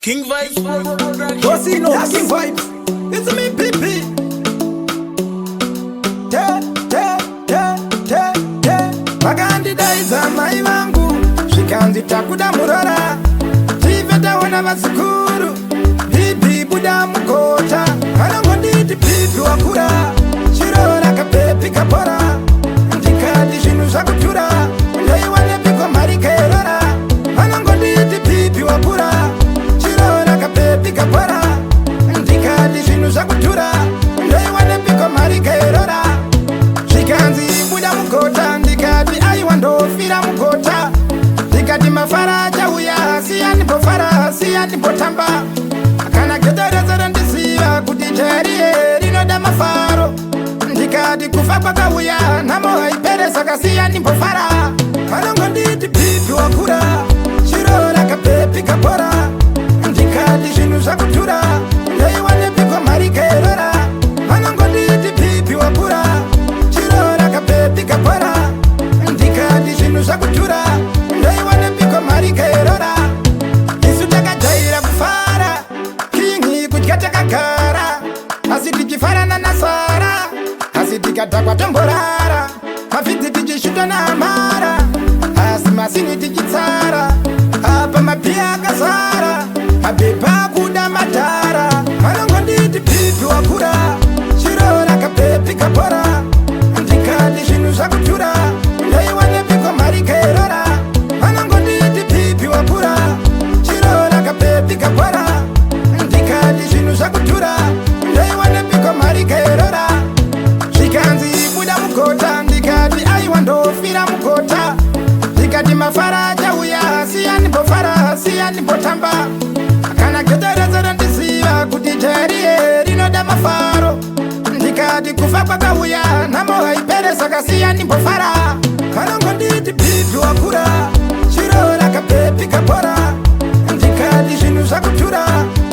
King Vibes Dosino, yes. King Vibes. It's me, PP. Te, te, te, te, te. Vakandidaidza mai vangu, zvikanzi takuda murora. Tive taona vazukuru, pipi buda mugota. Vanongonditi pipi wakura, chirora kapepi kapora. Ndikati zvinhu zvakutura, ndoiwanepiko mari kaerora. Vanongonditi pipi wakura, chirora kapepi kapora. Ndikati zvinhu zvakutura, ndoiwanepiko mari kaerora. Zvikanzi buda mugota, ndikati aiwa ndofira mugota. Ndikati mafara achauya, siya ndimbofara, siya ndimbotamba. Kana geto rese rondiziva kuti jariye rinoda mafaro. Ndikati kufa kwakauya, nhamo haipere, saka siya ndimbofara. Vanongonditi pipi wakura, chirora kapepi kapora. Ndikati zvinhu zvakutura, ndoiwanepiko mari kaerora. Vanongonditi pipi wakura, chirora kapepi kapora. Ndikati zvinhu zvakutura, ndoiwanepiko mari kaerora. Isu takajaira kufara, kingi kudya takagara, asi tichifarana nasara, asi tikadhakwa tomborara, mafidzi tichishuta naamara, asi masini tichitsara, apa mabhiya akazara, mabhepa akuda madhara. Vanongonditi pipi wakura, chirora kapepi kapora. Ndikati zvinhu zvakutura, ndoiwanepiko mari kaerora. Vanongonditi pipi wakura, chirora kapepi kapora. Ndikati zvinhu zvakutura, ndoiwanepiko mari kaerora. Zvikanzi buda mugota, ndikati aiwa ndofira mugota. Ndikati mafara achauya, siya ndimbofara, siya ndimbotamba. Kana geto rese rondiziva kuti jariye rinoda mafaro. Ndikati kufa kwakauya, nhamo haipere, saka siya ndimbofara. Vanongonditi pipi wakura, chirora kapepi kapora. Ndikati zvinhu zvakutura,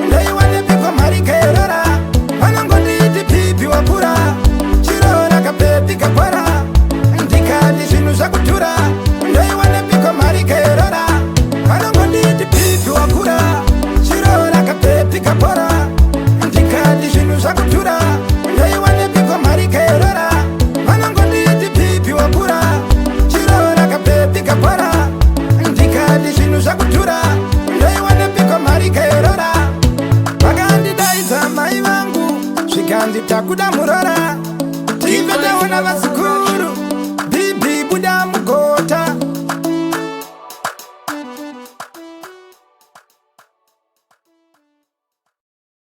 ndoiwanepiko mari kaerora. Vanongonditi pipi wakura, chirora kapepi kapora. Ndikati zvinhu zvakutura, ndoiwanepiko mari kaerora. Vanongonditi pipi wakura, chirora kapepi kapora.